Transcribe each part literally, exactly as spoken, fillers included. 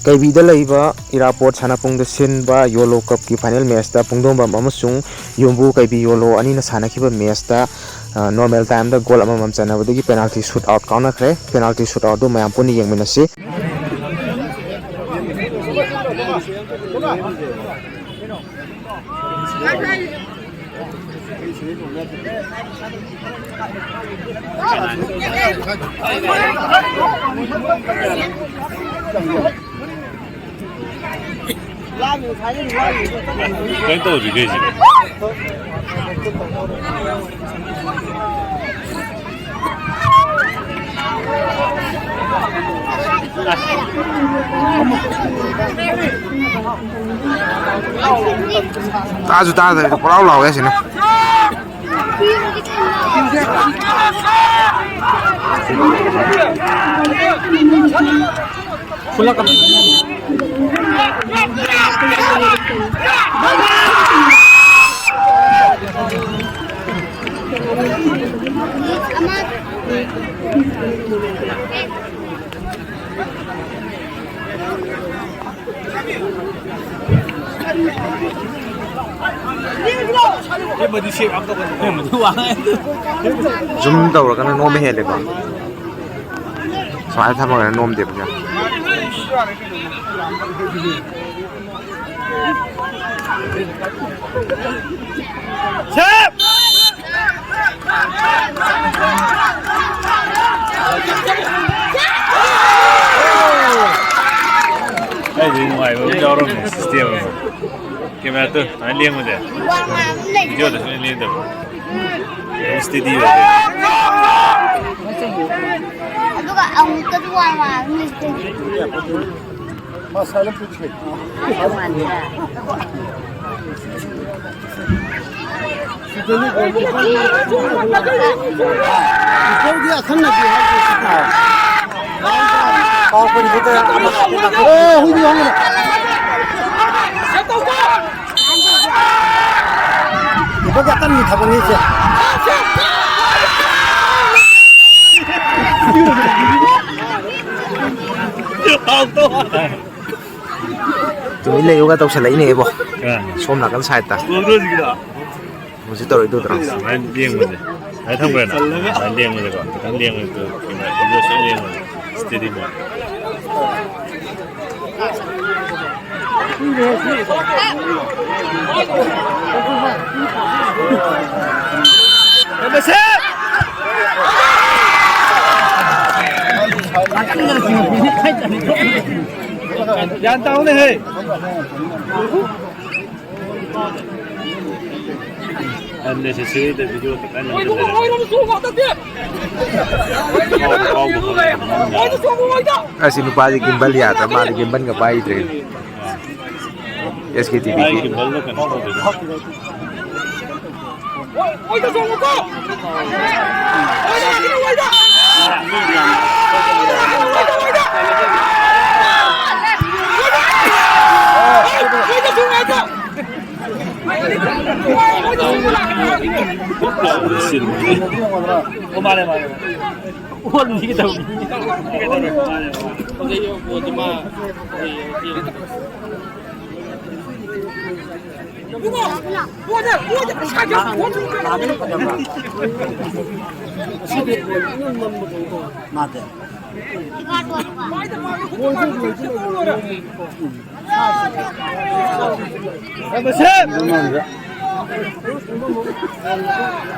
ꯀꯩꯕꯤꯗ ꯂꯩꯕ ꯏꯔꯥꯕꯣꯠ ꯁꯥꯟꯅꯄꯨꯡꯗ ꯁꯤꯟꯕ ꯌꯣꯂꯣ ꯀꯞꯀꯤ ꯐꯥꯏꯅꯦꯜ ꯃꯦꯠꯁꯇ ꯄꯨꯡꯗꯣꯡꯕꯝ ꯑꯃꯁꯨꯡ ꯌꯨꯝꯕꯨ ꯀꯩꯕꯤ ꯌꯣꯂꯣ ꯑꯅꯤꯅ ꯁꯥꯟꯅꯈꯤꯕ ꯃꯦꯠꯁꯇ, ꯑ, ꯅꯣꯔꯃꯦꯜ ꯇꯥꯏꯝꯗ ꯒꯣꯜ ꯑꯃꯃꯝ ꯆꯟꯅꯕꯗꯒꯤ ꯄꯦꯅꯥꯜꯇꯤ ꯁꯨꯠ ꯑꯥꯎꯠ ꯀꯥꯎꯅꯈ꯭ꯔꯦ꯫ ꯄꯦꯅꯥꯜꯇꯤ ꯁꯨꯠ ꯑꯥꯎꯠꯇꯨ ꯃꯌꯥꯝ ꯄꯨꯟꯅ ꯌꯦꯡꯃꯤꯟꯅꯁꯤ꯫ ꯀꯩꯝ ꯇꯧꯗ꯭ꯔꯤ ꯀꯩꯁꯦ꯫ ꯇꯥꯁꯨ ꯇꯥꯗꯕꯤꯗ ꯄꯨꯔꯥꯎ ꯂꯥꯎꯋꯦ ꯑꯁꯤꯅ꯫ ꯖꯨꯝ ꯇꯧꯔꯒꯅ ꯅꯣꯝꯕ ꯍꯦꯜꯂꯦꯀꯣ꯫ ꯁꯨꯃꯥꯏꯅ ꯊꯝꯃꯒꯅ ꯅꯣꯝꯗꯦꯕ ꯀꯌꯥ꯫ ꯑꯩꯗꯤ ꯅꯨꯡꯉꯥꯏꯕ ꯑꯃ ꯌꯥꯎꯔꯝꯃꯦ ꯁꯤꯁꯇꯦꯝ ꯑꯃ꯫ ꯀꯦꯃꯦꯔꯥꯗꯨ ꯁꯨꯃꯥꯏꯅ ꯂꯦꯡꯕꯁꯦ꯫ ꯚꯤꯗꯤꯑꯣꯗ ꯁꯨꯡꯂꯦꯡ ꯂꯦꯡꯗꯕ꯫ ꯁ꯭ꯇꯦꯗꯤ ꯑꯣꯏꯗꯣꯏꯅꯤ꯫ ꯑꯗꯨꯒ ꯑꯃꯨꯛꯀꯁꯨ ꯋꯥꯡ ꯋꯥꯡ ꯂꯩꯇꯣꯏꯅꯤ꯫ ꯃꯁꯥꯅ ꯄꯨꯊꯣꯛ꯫ ꯏꯁꯣꯔꯒꯤ ꯑꯈꯟꯅꯕꯤ ꯍꯥꯏꯕꯁꯤ ꯀꯥꯎ꯫ ꯀꯥꯎ ꯀꯔꯤ ꯈꯛꯇ ꯑꯃ ꯑꯦ, ꯍꯨꯏꯗꯤ ꯌꯥꯎꯍꯟꯒꯅꯨ꯫ ꯏꯕꯣꯛꯀꯤ ꯑꯀꯟꯕꯤ ꯊꯕꯛꯅꯤ ꯁꯦ꯫ ꯍꯥꯎꯇꯣ꯫ ꯇꯨꯃꯤꯟ ꯂꯩꯌꯨꯒ ꯇꯧꯁꯜꯂꯛꯏꯅꯦ ꯏꯕꯣ꯫ ꯀꯅꯥꯅꯣ? ꯁꯣꯝ ꯅꯥꯀꯟ ꯁꯥꯏꯠꯇ꯫ ꯍꯧꯖꯤꯛ ꯇꯧꯔꯛꯏꯗꯨꯗ꯭ꯔꯣ? ꯁꯨꯃꯥꯏꯅ ꯂꯦꯡꯕꯁꯦ꯫ ꯁꯨꯃꯥꯏꯅ ꯊꯝꯈ꯭ꯔꯦꯅ꯫ ꯁꯨꯃꯥꯏꯅ ꯂꯦꯡꯕꯁꯦꯀꯣ꯫ ꯈꯤꯇꯪ ꯂꯦꯡꯕꯁꯦ꯫ ꯈꯤꯇꯪ ꯂꯦꯡꯕꯁꯦ꯫ Steady ꯃꯣꯏ꯫ ꯒ꯭ꯌꯥꯟ ꯇꯥꯎꯅꯦꯍꯦ꯫ Unnecessary ꯗ video ꯈꯤꯇꯪ ꯅꯝꯁꯤꯜꯂꯦ꯫ ꯑꯁꯤ ꯅꯨꯄꯥꯁꯤ gimbal ꯌꯥꯗ꯭ꯔ ꯃꯥꯜꯂꯦ, gimbalꯒ ꯄꯥꯏꯗ꯭ꯔꯦ꯫ ꯑꯦꯁ ꯀꯦ ꯇꯤ ꯚꯤ꯫ ꯑꯩ gimbalꯗꯣ ꯀꯩꯅꯣ ꯇꯧꯗꯣꯏꯅꯦ꯫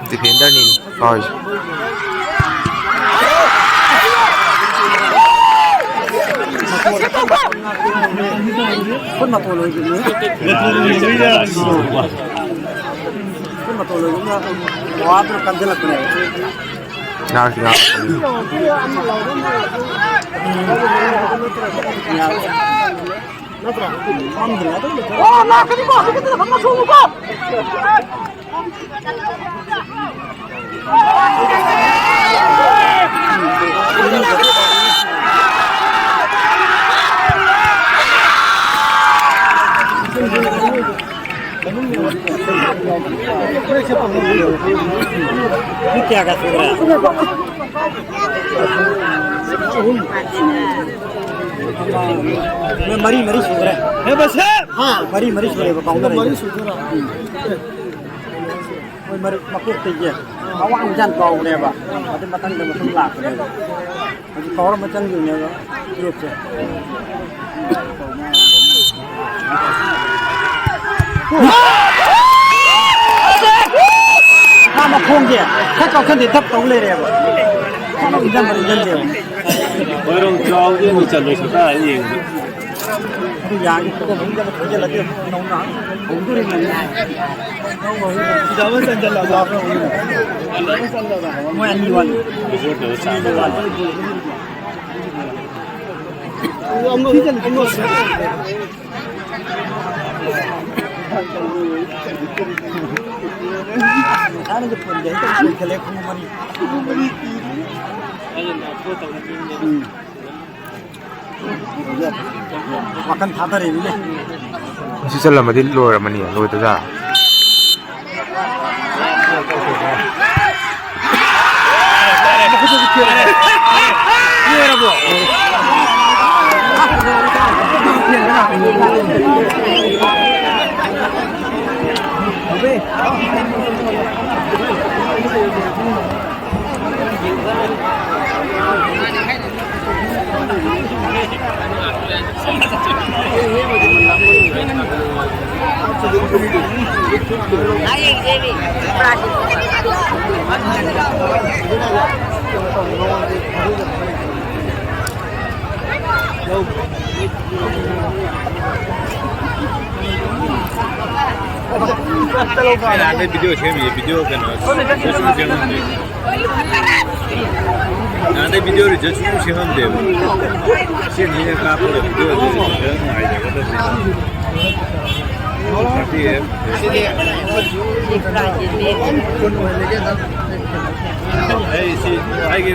Defenderꯅꯤ ꯀꯥꯎꯔꯤꯁꯦ꯫ ꯈꯨꯠ ꯃꯇꯣꯟ ꯑꯣꯏꯕꯅꯤ꯫ ꯈꯨꯠ ꯃꯇꯣꯟ ꯑꯣꯏꯕꯅꯤꯅ ꯋꯥꯗꯨꯅ ꯀꯟꯁꯤꯜꯂꯛꯄꯅꯦꯕ꯫ ꯉꯥꯛꯇꯤ ꯉꯥꯛꯄꯅꯤ꯫ ꯅꯠꯇ꯭ꯔꯥ? ꯐꯝꯗ꯭ꯔꯦ ꯑꯗꯨꯝ ꯂꯩꯊꯣꯛ꯫ ꯑꯣ, ꯂꯥꯛꯀꯅꯤꯀꯣ, ꯍꯧꯖꯤꯛꯀꯤꯗꯨꯗ ꯐꯖꯅ ꯁꯣꯡꯉꯨꯀꯣ꯫ ꯄꯨꯡ ꯀꯌꯥ ꯀꯌꯥ ꯁꯨꯈ꯭ꯔꯦ? ꯑꯍꯨꯝ꯫ ꯃꯔꯤ ꯃꯔꯤ ꯁꯨꯈ꯭ꯔꯦ꯫ ꯃꯔꯤ ꯃꯔꯤ ꯁꯨꯔꯦꯕ ꯀꯥꯎꯅꯔꯦ꯫ ꯃꯔꯤ ꯁꯨꯗꯣꯏꯔꯣ? ꯎꯝ꯫ ꯃꯣꯏ ꯃꯔꯤ ꯃꯀꯣꯛꯇꯒꯤ ꯑꯋꯥꯡꯕ ꯖꯥꯠ ꯀꯥꯎꯕꯅꯦꯕ꯫ ꯑꯗꯨ ꯃꯊꯪꯗ ꯃꯊꯪ ꯂꯥꯛꯄꯅꯦꯕ꯫ ꯍꯧꯖꯤꯛ ꯀꯥꯎꯔꯝꯕ ꯆꯪꯈꯤꯕꯅꯦꯕ ꯒ꯭ꯔꯨꯞꯁꯦ꯫ ꯃꯥ ꯃꯈꯣꯡꯁꯦ ꯈꯔ ꯀꯥꯎꯁꯟꯗꯦ ꯙꯞ ꯇꯧ ꯂꯩꯔꯦꯕ꯫ ꯈꯔ ꯏꯟꯖꯟꯕ ꯏꯟꯖꯟꯗꯦꯕ꯫ ꯍꯣꯏꯔꯣꯡ ꯆꯥꯎꯗꯤ ꯑꯃꯨꯛ ꯆꯠꯂꯣꯏ ꯁꯨꯛꯇ ꯌꯦꯡꯕ꯫ ꯑꯗꯨ ꯌꯥꯒꯦ ꯈꯣꯠꯀꯦ ꯑꯗꯨꯝ ꯆꯠꯂ ꯊꯣꯏꯖꯤꯜꯂꯗꯤ ꯑꯃꯨꯛ ꯅꯧꯅ ꯍꯧꯗꯣꯔꯤꯕꯅꯤ꯫ ꯁꯤꯗ ꯑꯃ ꯆꯟꯖꯜꯂꯕ? ꯃꯣꯏ ꯑꯅꯤ ꯋꯥꯠꯂꯤ꯫ ꯑꯅꯤ ꯋꯥꯠꯂꯤ꯫ ꯉꯁꯥꯏꯅꯁꯨ ꯐꯣꯟꯁꯦ ꯍꯦꯛꯇ ꯂꯣꯏꯁꯜꯂꯦ ꯈꯣꯡꯎꯞ ꯃꯔꯤ꯫ ꯎꯝ꯫ ꯋꯥꯈꯜ ꯊꯥꯗꯔꯤꯕꯅꯦ꯫ ꯁꯤ ꯆꯜꯂꯝꯃꯗꯤ ꯂꯣꯏꯔꯝꯃꯅꯤ, ꯂꯣꯏꯗ꯭ꯔꯖꯥ? ꯅꯍꯥꯟꯗꯩ ꯚꯤꯗꯤꯑꯣ ꯁꯦꯝꯃꯤꯌꯦ, ꯚꯤꯗꯤꯑꯣ ꯀꯩꯅꯣ, ꯁꯨꯝ ꯁꯦꯝꯃꯝꯃꯤ꯫ ꯅꯍꯥꯟꯗꯩ ꯚꯤꯗꯤꯑꯣ ꯔꯤꯖꯜ ꯁꯨꯝ ꯁꯦꯝꯃꯝꯗꯦꯕ꯫ ꯁꯤ ꯃꯤꯅ ꯀꯥꯞꯄꯒ ꯚꯤꯗꯤꯑꯣ ꯑꯗꯨꯗꯤ ꯈꯔ ꯅꯨꯡꯉꯥꯏꯖꯒꯗꯕꯅꯤ꯫ Party app. ꯑꯩ ꯁꯤ ꯑꯩꯒꯤ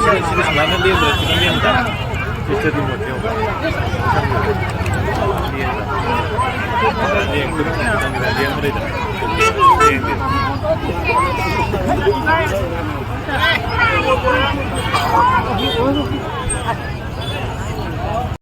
ꯁꯤ ꯁꯨꯃꯥꯏꯅ ꯂꯦꯝꯕꯗ ꯈꯤꯇꯪ ꯂꯦꯝꯕꯗ ꯏꯁꯇꯗꯤ ꯃꯣꯠ ꯌꯧꯕ꯫ ꯂꯦꯝꯕ ꯂꯩꯗꯅ꯫